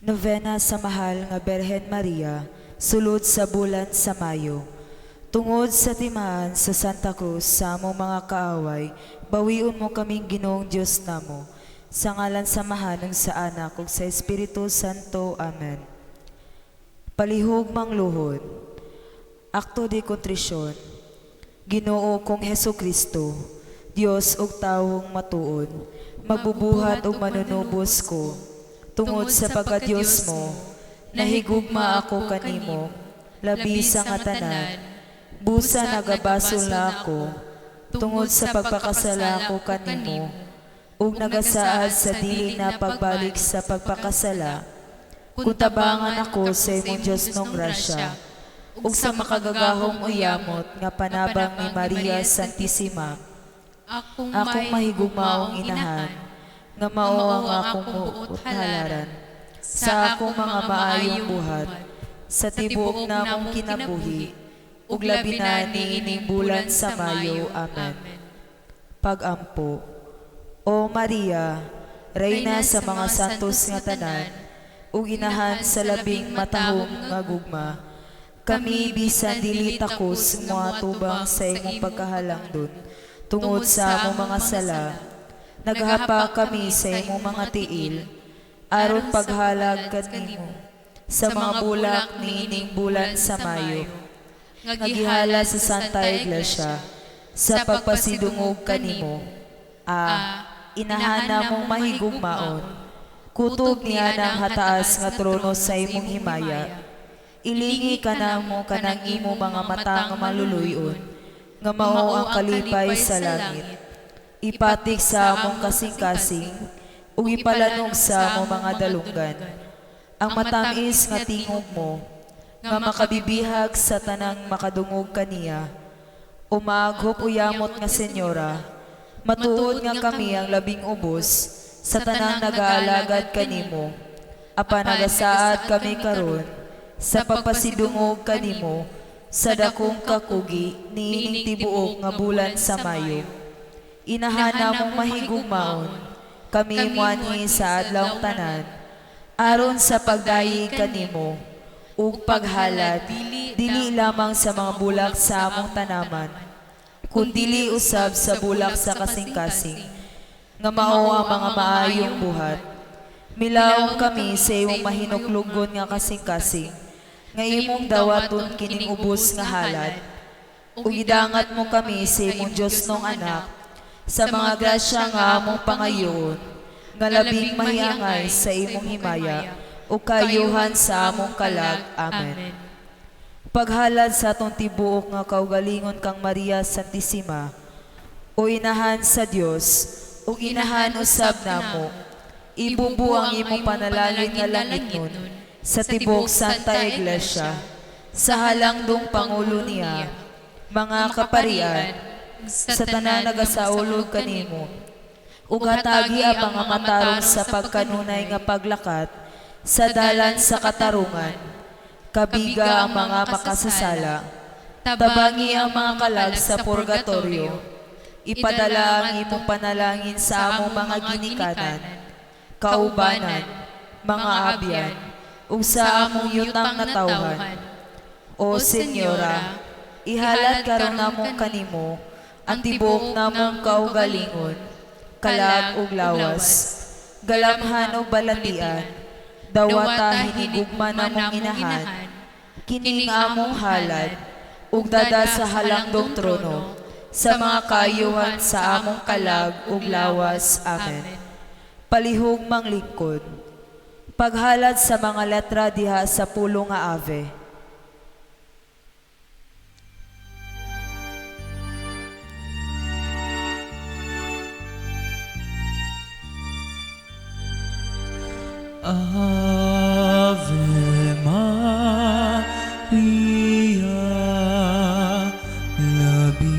Novena sa Mahal nga Berhen Maria, sulod sa bulan sa Mayo. Tungod sa timaan sa Santa Cruz sa among mga kaaway, bawion mo kaming Ginoong Dios namo. Sa ngalan sa Amahan ug sa Anak ug sa Espiritu Santo. Amen. Palihog mangluhod. Acto de kontrisyon. Ginoo kong Heso Kristo, Dios ug tawong matuod, magbubuhat ug manunubos ko. Tungod sa pagka-Dios mo, nahigugma ako kanimo, labi sa nga tanan. Busa nagabasol na ako, tungod sa pagpakasala ko kanimo, ug nagasaad sa dili na pagbalik sa pagpakasala. Kung tabangan ako sa imong Diosnong grasya, ug sa makagagahong uyamot nga panabang ni Maria Santissima, akong mahigugmaong inahan, nga mao ang akong buot halaran, sa akong mga maayong buhat, sa tibuok namong kinabuhi, ug labi na niining bulan sa Mayo. Amen. Pagampo. O Maria, Reyna sa mga santos nga tanan, ug inahan sa labing matahom nga gugma, kami bisan dili takos moatubang sa imong pagkahalangdon tungod sa among mga sala, naghapa kami sa imong mga tiil, aron paghalag kanimo sa mga bulak niining bulan sa Mayo, nga gihala sa Santa Iglesia, sa pagpasidungog kanimo. A, inahan namong mahigugmaon, kutob niya ng hataas nga trono sa imong himaya. Ilingi kanamo kanang imo mga mata nga maluluy-on, nga mao ang kalipay sa langit. Ipatik sa among kasing-kasing, ug ipalanog sa among mga dalunggan ang matamis nga tingog mo, nga makabibihag sa tanang makadungog kaniya. O maaghop uyamot nga Senyora, matuod nga kami ang labing ubos sa tanang nagaalagad kanimo. Apan nagasaad kami karon sa pagpasidungog kanimo sa dakong kakugi niining tibuok nga bulan sa Mayo. Inahan namong mahigugmaon, kami muanhi sa adlawng tanan, aron sa pagdayeg kanimo ug paghalad, dili lamang sa mga bulak sa among tanaman, kundili usab sa bulak sa kasing-kasing, nga mao ang mga maayong buhat. Milaom kami sa imong mahinuklugon nga kasing-kasing, nga imong dawaton kining ubos nga halad. Ug idangat mo kami sa imong Diosnong Anak, sa mga grasya nga among pangayoon, nga labing mahiangay sa imong himaya, ug kaayuhan sa among kalag. Amen. Paghalad sa atong tibuok nga kaugalingon kang Maria Santissima, o inahan sa Dios, ug inahan usab namo, ibubo ang imong panalangin nga langitnon sa tibuok Santa Iglesia, sa halangdong pangulo niya, mga kaparian, sa tanan nagasaulog kanimo, ug hatagi ang mga matarong sa pagkanunay nga paglakat sa dalan sa katarungan. Kabiga ang mga makasasala, tabangi ang mga kalag sa purgatorio, ipadala ang imong panalangin sa among mga ginikanan, kaubanan, mga abyan, ug sa among yutang natawhan. O Senyora, ihalad karon namo kanimo ang tibuok namong kaugalingon, kalag ug lawas, galamhan ug balatian, dawata hinigugma namong inahan, kining among halad, ug dada sa halangdong trono, sa mga kaayuhan sa among kalag ug lawas. Amen. Palihog manglingkod. Paghalad sa mga letra diha sa pulong nga Ave. Ave Maria, labing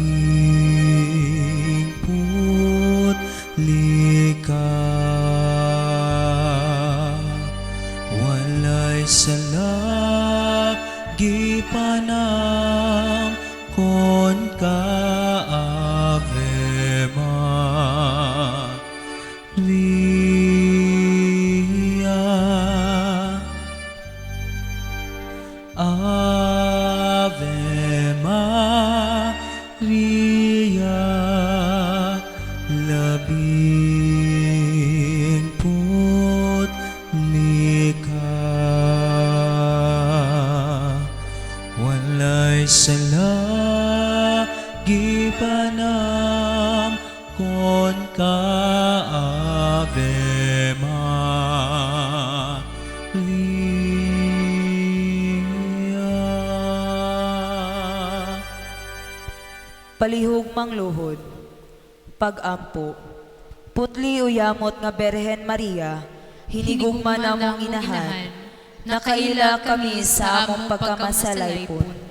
putli ka, walay sala gipanangkon ka. Ave Maria. sala gipanam kon ka Ave Maria. Palihog mangluhod, pagampo, putli o yamot nga Berhen Maria, hinigugma namong inahan, nakaila kami sa among pagkamasalaypon.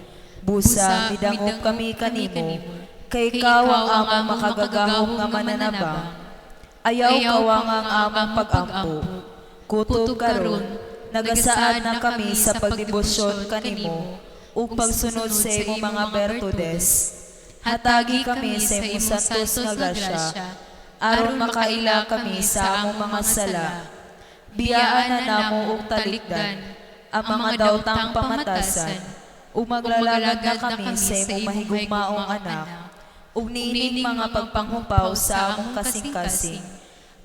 Busa, midangop kami kanimo, kay ikaw ang among makagagahom nga mananabang. Ayaw kawang ang among pagampo. Kutob karon, nagasaad na kami sa pagdebosyon kanimo ug pagsunod sa imong mga bertudes. Hatagi kami sa imong santos nga grasya, aron makaila kami sa among mga sala. Biyaan na namo og talikdan ang mga daotang pamatasan, ug maglalagad na kami sa imong mahigugmaong anak, ug niining mga pagpanghupaw sa among kasing-kasing,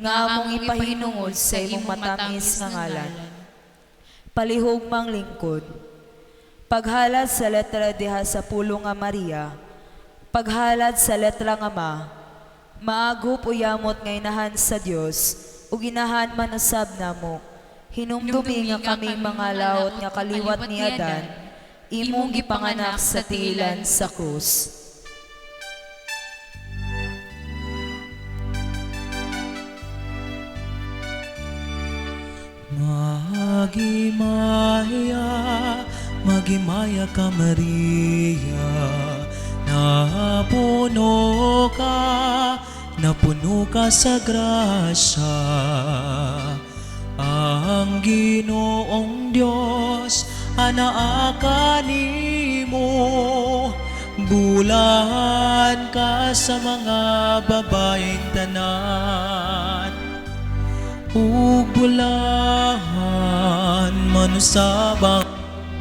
nga among ipahinungod sa imong matamis nga ngalan. Palihog manglingkod. Paghalad sa letra diha sa pulong nga Maria, paghalad sa letra nga Ma, maagup o yamot nga inahan sa Dios, ug inahan man usab namo. Hinumdumi nga kami mga laot nga kaliwat ni Adan, imong gipanganak sa tiilan sa krus. Magimaya, magimaya ka Maria, napuno ka sa grasya. Ang Ginoong Dios anaa kanimo, bulahan ka sa mga babaeng tanan ug bulahan man usab ang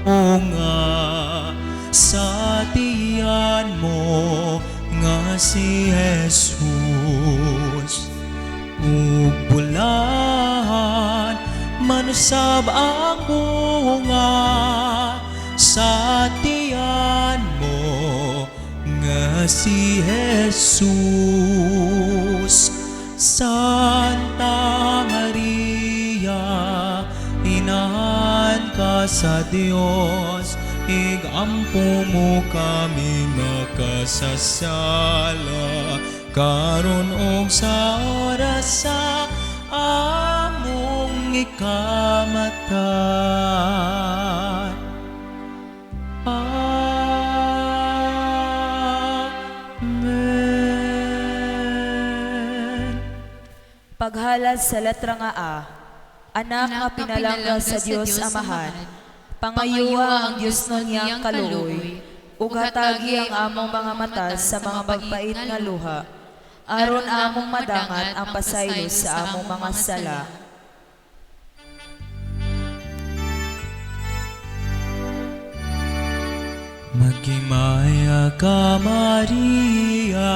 bunga sa tiyan mo nga si Jesus. Ug bulahan man usab ang bunga sa tiyan mo nga si Jesus. Santa Maria, inahan ka sa Dios, igampo mo kami makasasala, karon og sa oras sa among ikamatay. Amen. Paghalad sa letra nga A, anak nga pinalangga sa Dios Amahan, pangayuha ang Dios nun niyang kaluoy, ug hatagi ang among mga mata sa mga magpait nga luha, aron among madangat ang pasaylo sa among mga sala. Magimaya ka Maria,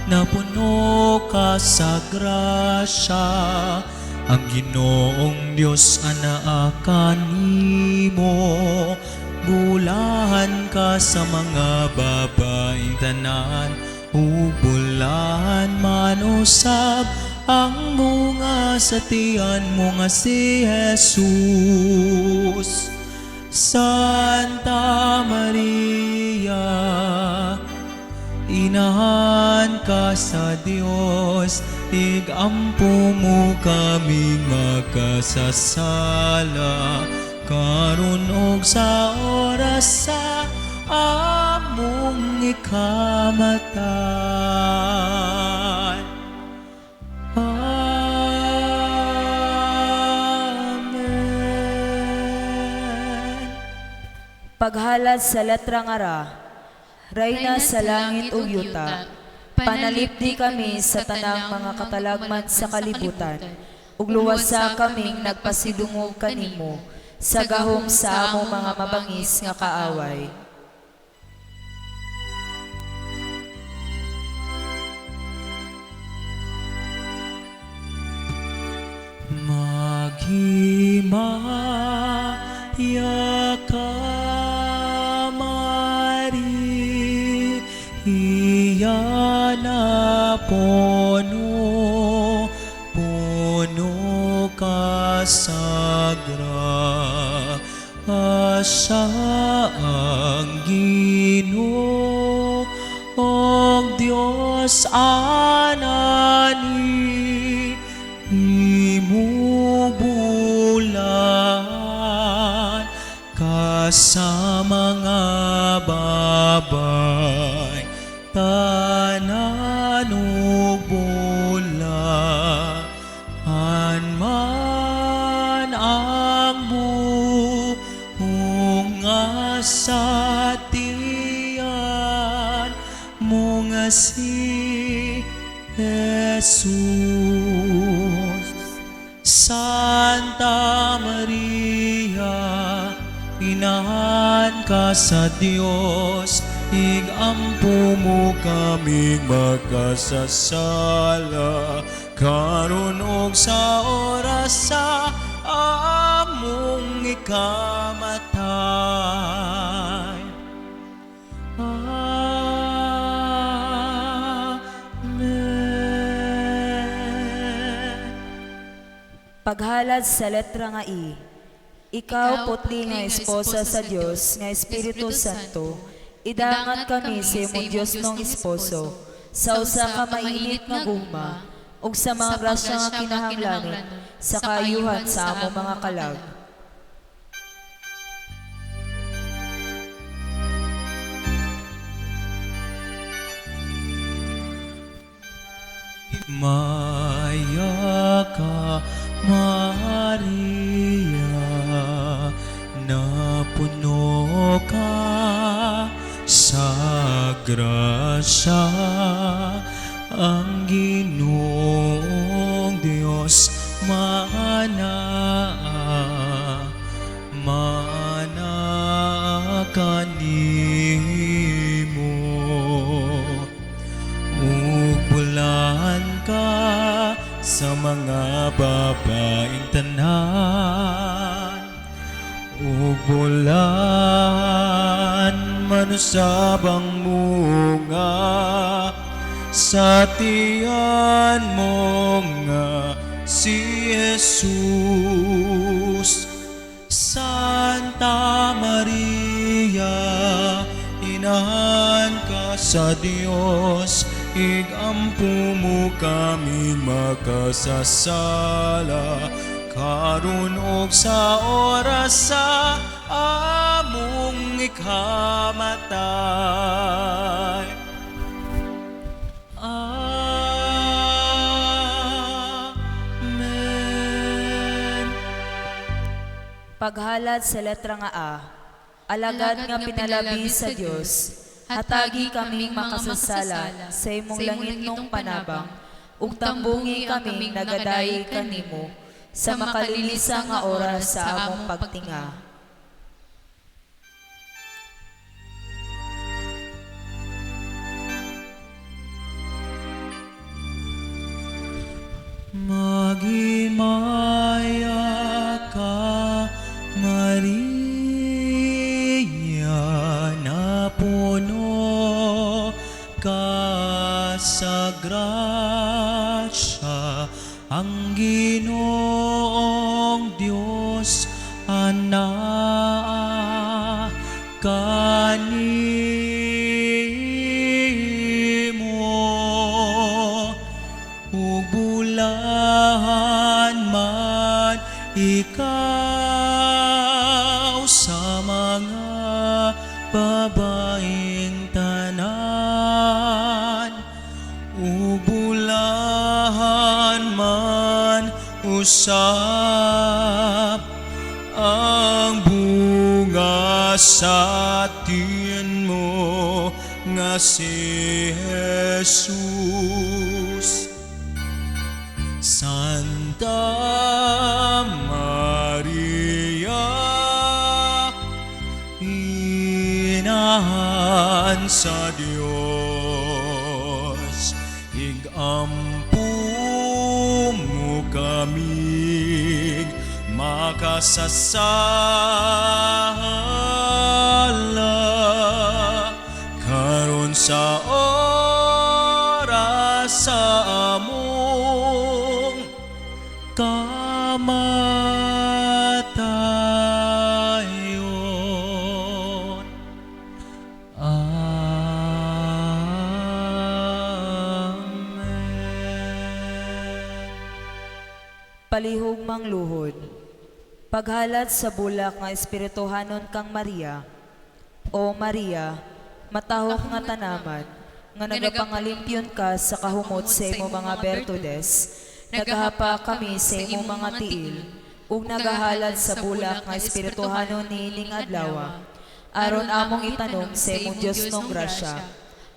napuno ka sa grasya, ang Ginoong Dios anaa kanimo, bulahan ka sa mga babaeng tanan, ug bulahan man usab ang bunga sa tiyan mo nga si Jesus. Santa Maria, inahan ka sa Dios, igampo mo kami makasasala, karon og sa oras sa among ikamatay. Amen. Paghalad sa letra nga Ra, Reyna sa langit ug yuta, panalipdi kami sa tanang mga katalagman sa kalibutan, ug luwasa kaming nagpasidungog kanimo sa gahom sa among mga mabangis nga kaaway. Maghimaya ka, Maria, Puno, puno ka sa grasya, ang Ginoong Diyos anani imo, bulahan ka sa mga babae tanan ug bulahan man ang bunga sa tiyan mo nga si Jesus. Santa Maria, Inahan ka sa Dios, igampo mo kaming makasasala, karon ug sa oras sa among ikamatay. Amen. Paghalad sa letra nga I. Ikaw, putli nga esposa sa Dios, nga Espiritu Santo, idangat kami sa imong Dios nong esposo, sa usa ka mainit nga gugma, ug sa mga grasya nga kinahanglanon, sa kaayuhan sa among mga kalag. Maya ka, Maria, napuno ka sa grasya, ang Ginoong Diyos mana, mana kanimo. Ug bulahan ka sa mga babaeng tanan, ug bulahan man usab ang bunga sa tiyan mo nga si Jesus. Santa Maria, Inahan ka sa Dios, igampo mo kami makasasala, karon ug sa oras sa among ikamatay. Amen. Paghalad sa letra nga A. Alagad nga pinalabi sa Dios, hatagi kaming makasasala sa imong langitnong panabang, ug tambungi kaming nagadayi kanimo sa makalilisa nga oras sa among pagtinga. Magimaya ka, Maria, na puno ka sa grasya, ang Ginoong Diyos anaa kanimo, ug bulahan man ikaw sa mga babaeng tanan, ug bulahan man usab ang bunga sa tiyan mo nga si Jesus. Santa Maria, Inahan sa Dios, igampo mo kaming makasasala, karon sa oras sa among kamatayon. Amen. Palihog mangluhod. Paghalat sa bulak nga espirituhanon kang Maria. O Maria, matahom nga tanaman, nga nagapangalimpyon ka sa kahumot sa imong mga bertudes, nagahapa kami sa imong mga tiil, ug nagahalad sa bulak nga espirituhanon niining adlaw, aron among itanom sa imong Dios nong grasya,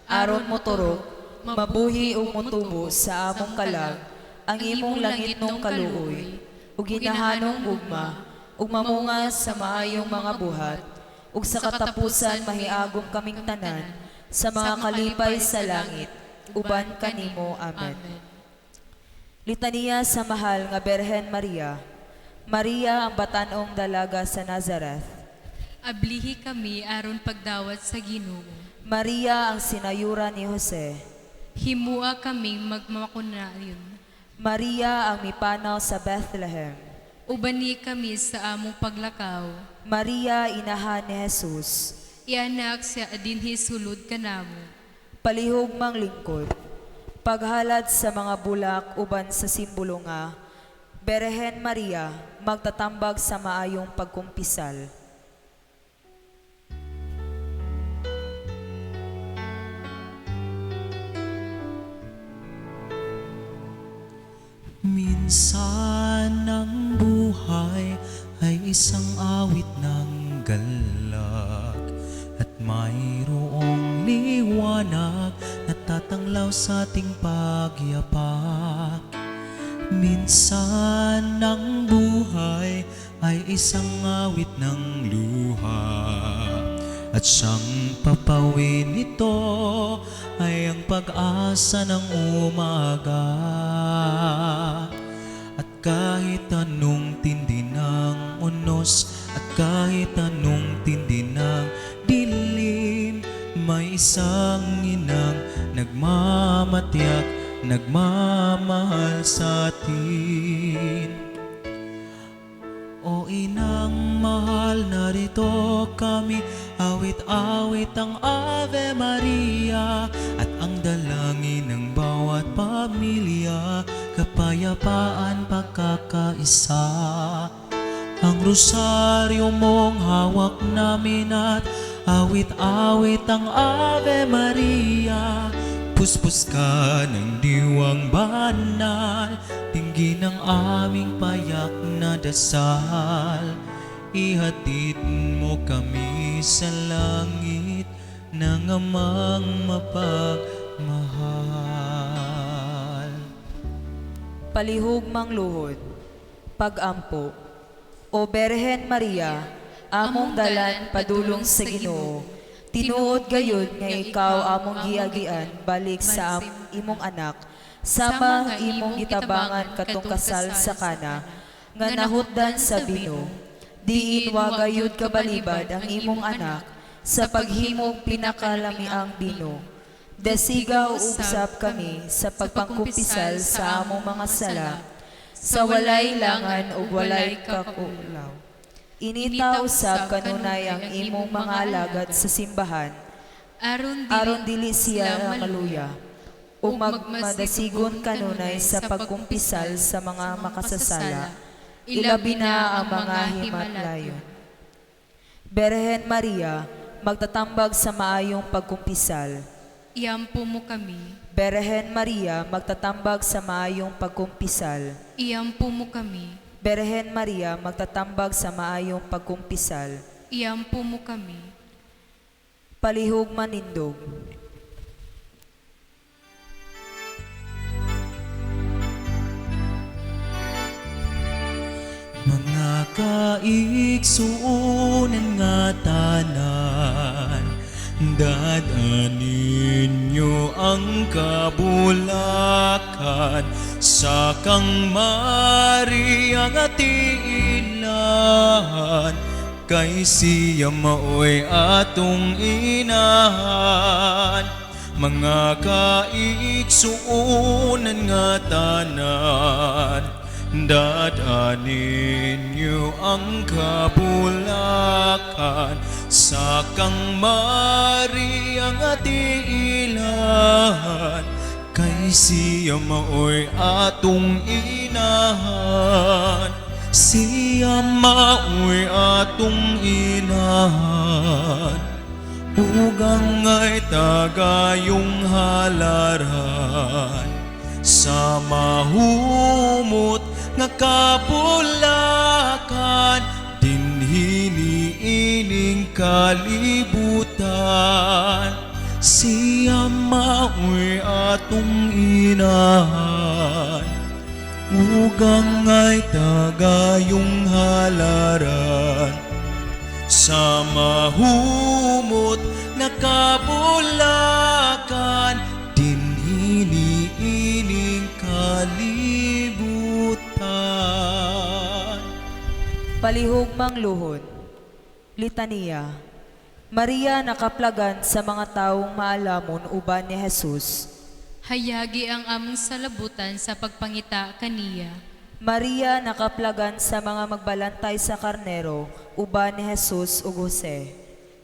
aron moturok, mabuhi ug motubo sa among kalag, ang imong langitnong kaluoy, ug ginahanong gugma, ug mamunga sa maayong mga buhat, ug sa katapusan mahiagom kaming tanan sa mga kalipay sa langit, uban kanimo. Amen. Litaniya sa mahal nga Berhen Maria. Maria ang batan-ong dalaga sa Nazareth. Ablihi kami aron pagdawat sa Ginoo. Maria ang sinayura ni Jose. Himua kaming magmakunayon. Maria ang mipanaw sa Bethlehem. Ubani kami sa among paglakaw. Maria inahan ni Jesus. Ianak siya dinhi sulod kanamo. Palihog manglingkod. Paghalad sa mga bulak uban sa simbolo nga Berhen Maria magtatambag sa maayong pagkumpisal. Minsan ang buhay ay isang awit ng galak at mayroong liwanag na tatanglaw sa ating pagyapak. Minsan ang buhay ay isang awit ng luha at siyang papawin nito ay ang pag-asa ng umaga. At kahit anong tindi ng unos, at kahit anong tindi ng dilim, may isang inang nagmamatyak, nagmamahal sa atin. O inang mahal, narito kami, awit-awit ang Ave Maria, at ang dalangin ng bawat pamilya, kapayapaan, pagkakaisa. Ang rosaryo mong hawak namin at awit-awit ang Ave Maria. Puspos ka ng diwang banal, tingin ng aming payak na dasal. Ihatid mo kami sa langit ng amang mapagmahal. Palihog mangluhod. Pagampo. O Berhen Maria, among dalan padulong sa Ginoo. Tinuod gayud nga ikaw among giagian balik sa imong anak, sama nga imong gitabangan katong kasal sa Kana, nga nahutdan sa bino. Diin wa gayud kabalibad ang imong anak sa paghimog pinakalamiang bino. Dasiga usab kami sa pagpangkumpisal sa among mga sala, sa walay langan ug walay kakulaw. Inita usab kanunay ang imong mga alagad sa simbahan, aron aron dili siya maluya, ug magmadasigon kanunay sa pagkumpisal sa mga makasasala, ilabi na ang mga himatlayon. Berhen Maria, magtatambag sa maayong pagkumpisal. Iampo mo kami. Berhen Maria, magtatambag sa maayong pagkumpisal. Iampo mo kami. Berhen Maria, magtatambag sa maayong pagkumpisal. Iampo mo kami. Palihog manindog. Mga kaigsuonan nga tanan, dad-an ninyo ang kabulakan sa kang Maria nga tiilahan, kay siya maoy atong inahan. mga kaigsuonan nga tanan, dad-a ninyo ang kabulakan sa kang Maria nga tiilan, kay siya maoy atong inahan, siya maoy atong inahan, ug angay tagayong halaran sa mahumot nga kabulakan dinhi niining kalibutan, siya maoy atong inahan, ug angay tagayong halaran sa mahumot na kabulakan dinhi niining kalibutan. Palihog mangluhod. Litanya. Maria nakaplagan sa mga taong maalamon uban ni Jesus. Hayagi ang among salabutan sa pagpangita kaniya. Maria nakaplagan sa mga magbalantay sa karnero uban ni Jesus ug Jose.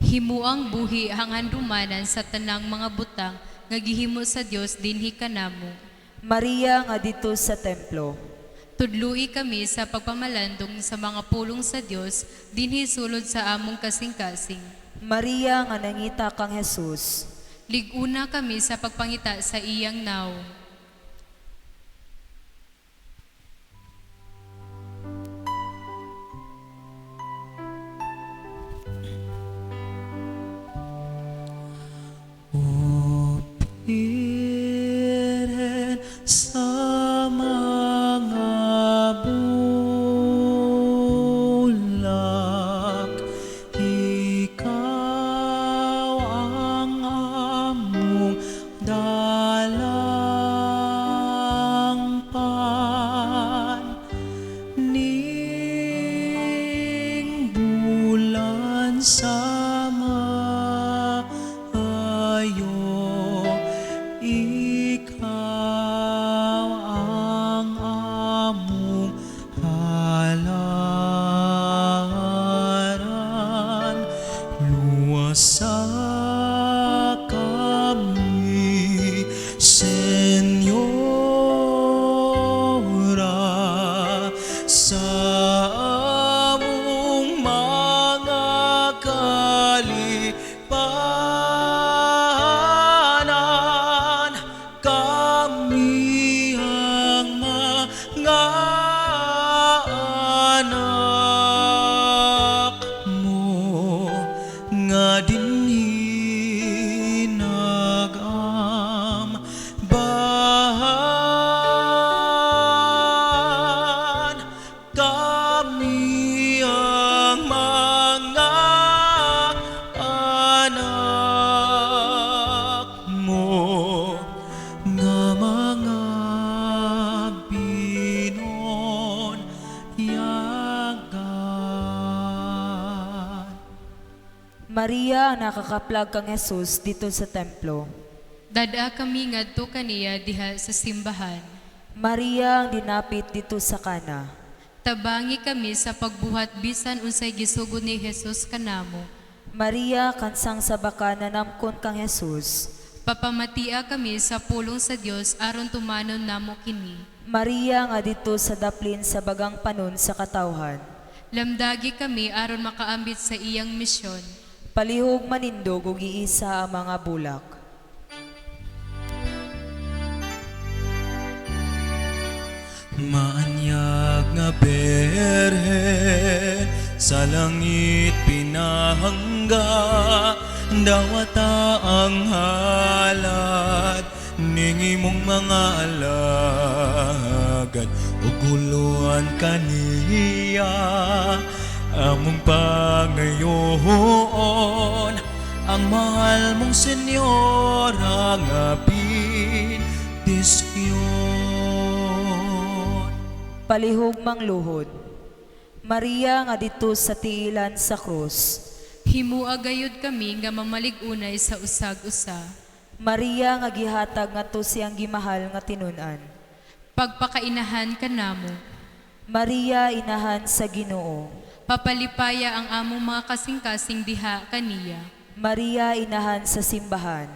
Himuang buhi ang handumanan sa tanang mga butang nga gihimo sa Dios dinhi kanamo. Maria nga didto sa templo. Tudlui kami sa pagpamalandong sa mga pulong sa Dios dinhi sulod sa among kasing-kasing. Maria nga nangita kang Jesus. Lig-una kami sa pagpangita sa iyang nawong. O Birhen sa mga bulak, ikaw ang among dalangpan, ning bulan sa maayo, ikaw ang among halaran, luwasa kami, Senyora, sa among mga kalipanan, kami ang mga anak mo nga dinhi nag-ambahan, kami ang mga anak mo nga mga binunyagan. Maria nakakaplag kang Jesus didto sa templo. Dad-a kami ngadto kaniya diha sa simbahan. Maria ang dinapit didto sa Kana. Tabangi kami sa pagbuhat bisan unsay gisugod ni Jesus kanamo. Maria kansang sa baka nanamkon kang Jesus. Papamatia kami sa pulong sa Dios aron tumanon namo kini. Maria nga didto sa daplin sa bagang panon sa katawhan. Lamdagi kami aron makaambit sa iyang misyon. Palihog manindog ug iisa ang mga bulak. Maanyag nga berhen sa langit pinahangga, dawata ang halad ning imong mga alagad, ug guluhan kaniya among pangayoon, ang mahal mong Senyora nga bendisyon. Palihog mangluhod. Maria nga didto sa tiilan sa krus. Himua gayud kami nga mamalig-unay sa usag-usa. Maria nga gihatag ngadto siyang gimahal nga tinun-an. Pagpakainahan kanamo. Maria, inahan sa Ginoo. Papalipaya ang among mga kasing-kasing diha kaniya. Maria, inahan sa simbahan.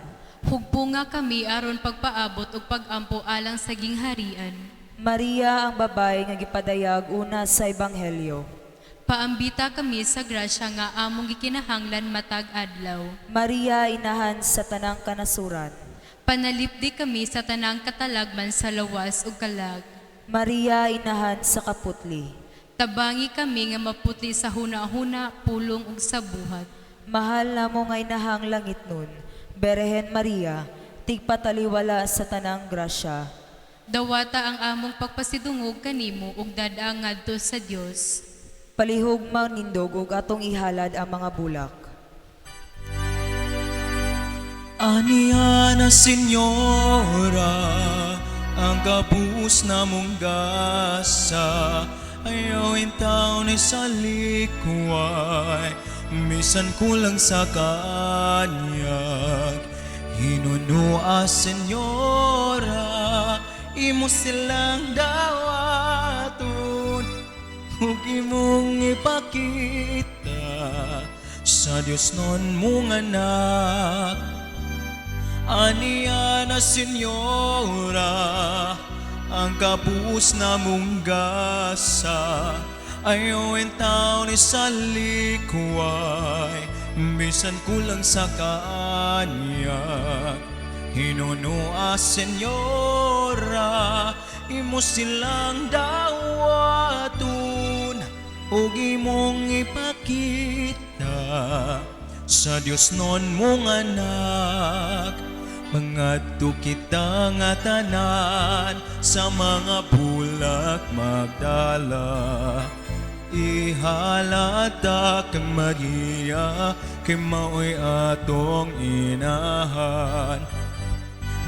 Hugpunga kami aron pagpaabot ug pagampo alang sa gingharian. Maria ang babae nga gipadayag una sa Ebanghelyo. Paambita kami sa grasya nga among gikinahanglan matag adlaw. Maria, inahan sa tanang kanasuran. Panalipdi kami sa tanang katalagman sa lawas ug kalag. Maria, inahan sa kaputli. Tabangi kami nga maputli sa huna-huna, pulong ug sa buhat. Mahal namo nga inahang langitnon, Berhen Maria, tigpataliwala sa tanang grasya. Dawata ang among pagpasidungog kanimo ug dad-a ngadto sa Dios. Palihog manindog ug atong ihalad ang mga bulak. Aniya na, Senyora, ang kabus na mong gasa. Ayaw intaw ni sa likway, misan kulang sa kanyag. Hinunua, Senyora, imo silang dawaton ug imong ipakita sa Dios non mong anak. Aniya na, Senyora, ang kabus na mong gasa. Ayaw taon ni sa likway, bisan kulang sa kanyag. Hinunua, Senyora, imo silang dawaton ug imong ipakita sa Dios non mong anak. Mangadto kita nga tanan sa mga bulak Magdala. Ihalata kang Maria, kay mao'y atong inahan.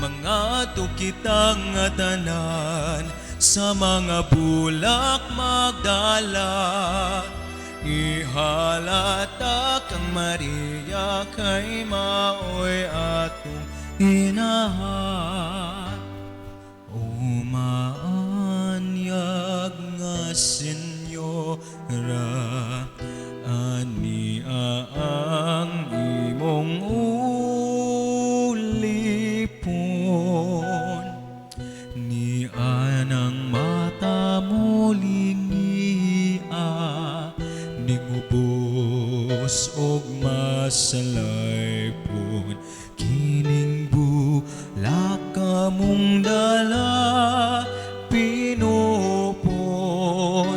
Mangadto kita nga tanan sa mga bulak Magdala. Ihalata kang Maria, kay mao'y atong inahan. O maanyag nga Senyora, ania ang imong ulipon. Ni anang mata mo lingia, ningubos og masalaypon. Kining bulak among dala, pinupos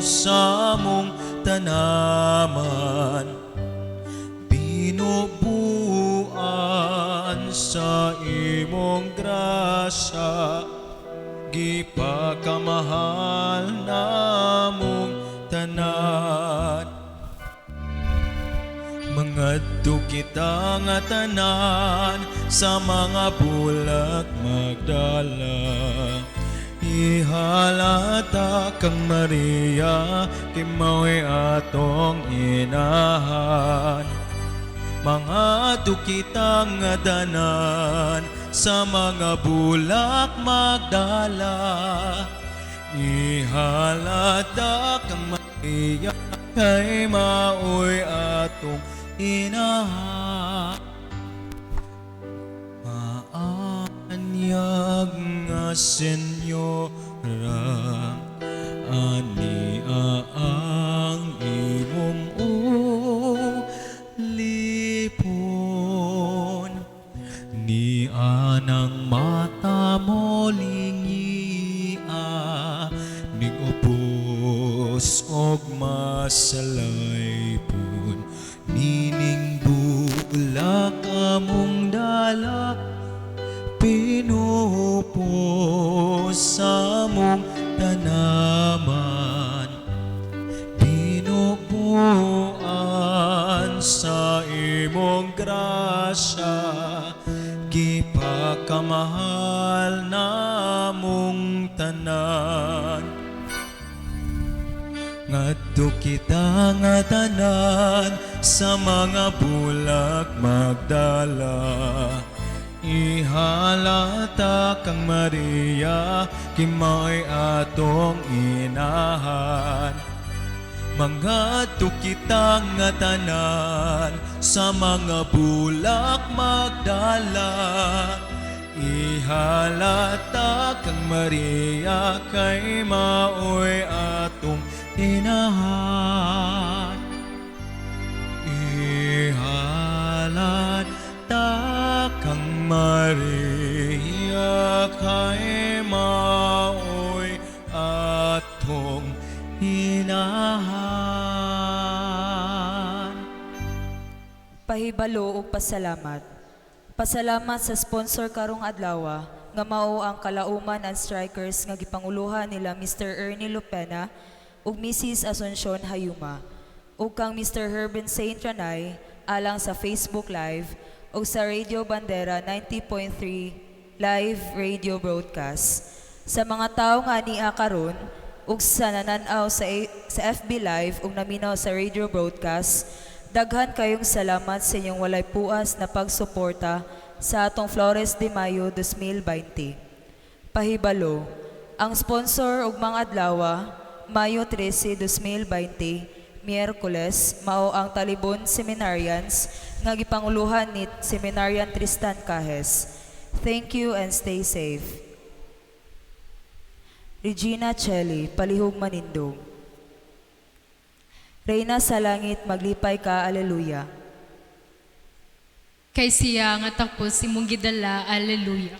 sa among tanaman. Binubuan sa imong grasya, gipakamahal namong tanan. Mangadto kita nga tanan sa mga bulak Magdala. Ihalata kang Maria, kay mao'y atong inahan. Mangadto kita nga tanan sa mga bulak Magdala. Ihalata kang Maria, kay mao'y atong inahan. Maanyag nga Senyora, ania ang imong ulipon. Ni anang mata mo lingia, ning-ubos og masalaypon. Nining bulak among dala, pinupos sa among tanaman. Binubuan sa imong grasya, gipakamahal namong tanan. Ngadto kita nga tanan sa mga bulak Magdala. Ihalata kang Maria, kay mao'y atong inahan. Mangadto kita nga tanan sa mga bulak magdala. Ihalata kang Maria, kay mao'y atong inahan. Ihalata kang Maria, kay mao'y atong inahan. Pahibalo ug pasalamat. Pasalamat sa sponsor karong adlaw nga mao ang Kalauman and Strikers nga gipanguluhan nila Mr. Ernie Lupena ug Mrs. Asuncion Hayuma ug kang Mr. Herben Saint Ranay alang sa Facebook Live ug sa Radio Bandera 90.3 live radio broadcast. Sa mga tawo nga ania karon ug sa nanan-aw sa FB Live ug naminaw sa radio broadcast, daghan kayong salamat sa inyong walay puas na pagsuporta sa atong Flores de Mayo 2020. Pahibalo, ang sponsor ugmang adlaw, Mayo 13, 2020, Miyerkules, mao ang Talibon Seminarians nga gipanguluhan ni Seminarian Tristan Cajes. Thank you and stay safe. Regina Coeli, palihog manindog. Reyna sa langit, maglipay ka, Alleluia. Kay siya nga takos imong gidala, Alleluia.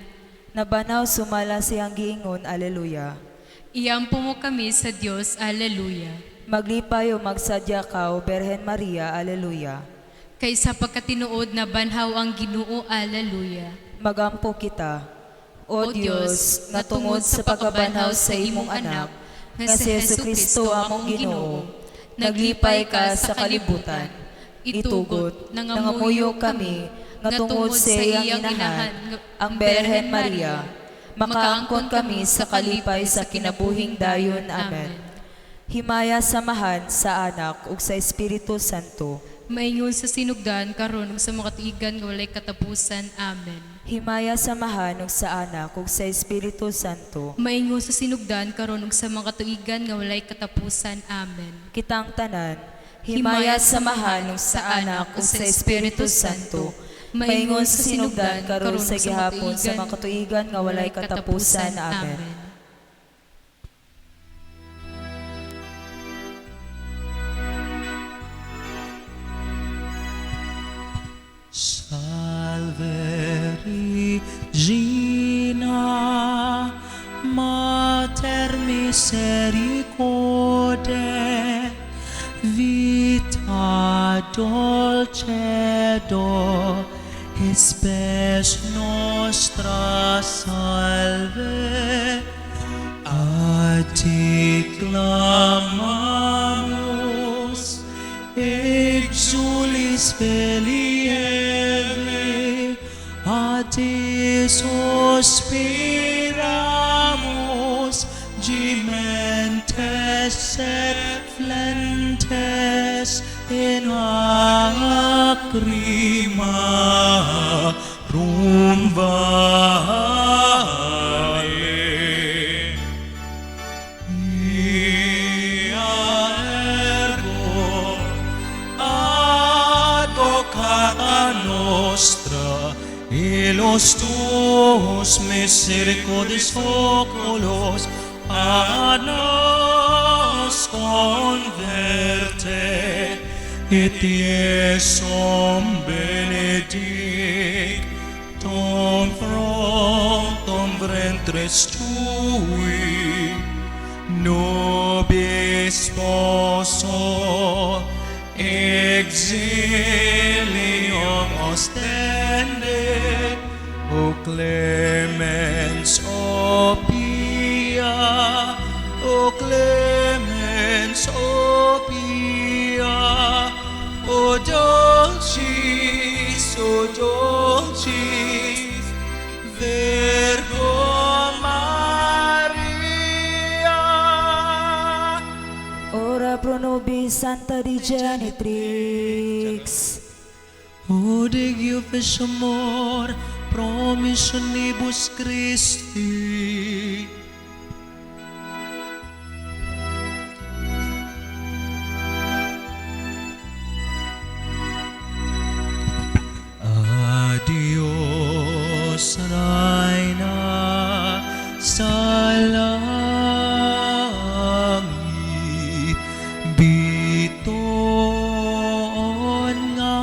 Nabanhaw sumala sa iyang giingon, Alleluia. Iampo mo kami sa Dios, Alleluia. Maglipay o magsadya ka, O Berhen Maria, Alleluia. Kay sa pagkatinuod nabanhaw ang Ginoo, Alleluia. Magampo kita. O Dios, nga tungod sa pagkabanhaw sa imong anak, nga si Jesu Kristo among Ginoo, naglipay ka sa kalibutan. Itugot, nangamuyo kami, nga tungod sa iyang inahan, ang Berhen Maria, makaangkon kami sa kalipay sa kinabuhing dayon. Amen. Himaya sa Amahan, sa Anak, ug sa Espiritu Santo. Maingon sa sinugdan karon ug sa mga tuigan nga walay katapusan. Amen. Himaya sa Amahan, ug sa Anak, ug sa Espiritu Santo. Maingon sa sinugdan karon ug sa mga tuigan nga walay katapusan. Amen. Kitang tanan, himaya sa Amahan, ug sa Anak, ug sa Espiritu Santo. Maingon sa sinugdan karon sa gihapon sa mga katuigan nga walay katapusan. Amen. Salve Regina, Mater misericordiae, vita dulcedo, spes nostra salve. A ti clamamus, exulis filii Evae, a te sospiramus, gementes et flentes in lacrimarum vale. Ia ergo advocata nostra, illos tuos misericordes oculos a nos converte, et Iesum benedictum fructum ventris tui, nobis post exilium ostende, O clemens, O pia, O clemens, O pia, O dulcis, O dulcis, Virgo Maria. Ora pro nobis Santa Dei Genitrix. O Dei amor, Promissionibus Christi. Adios, Reyna, sa langit, bituon nga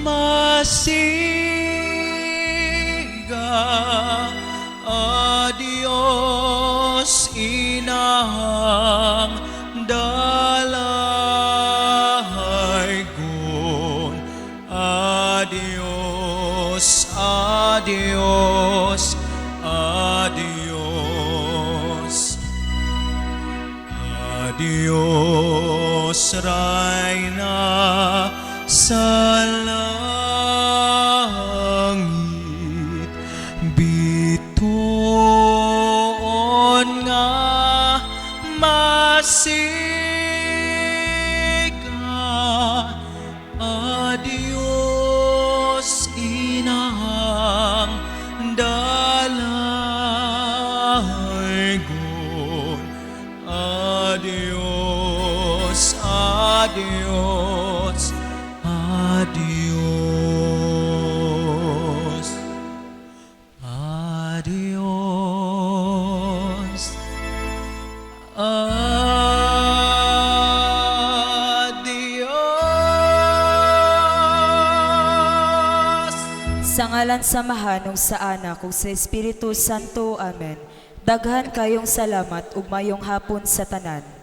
masiga. Adios, inahang dalaygon. Adios, adios, adios. Adios, Reyna, sa langit, bituon nga masiga. Adios, inahang dalaygon. Adios, adios, adios. Adios. Adios. Sa ngalan sa Amahan ug sa Anak ug sa Espiritu Santo. Amen. Daghan kayong salamat ug mayong hapon sa tanan.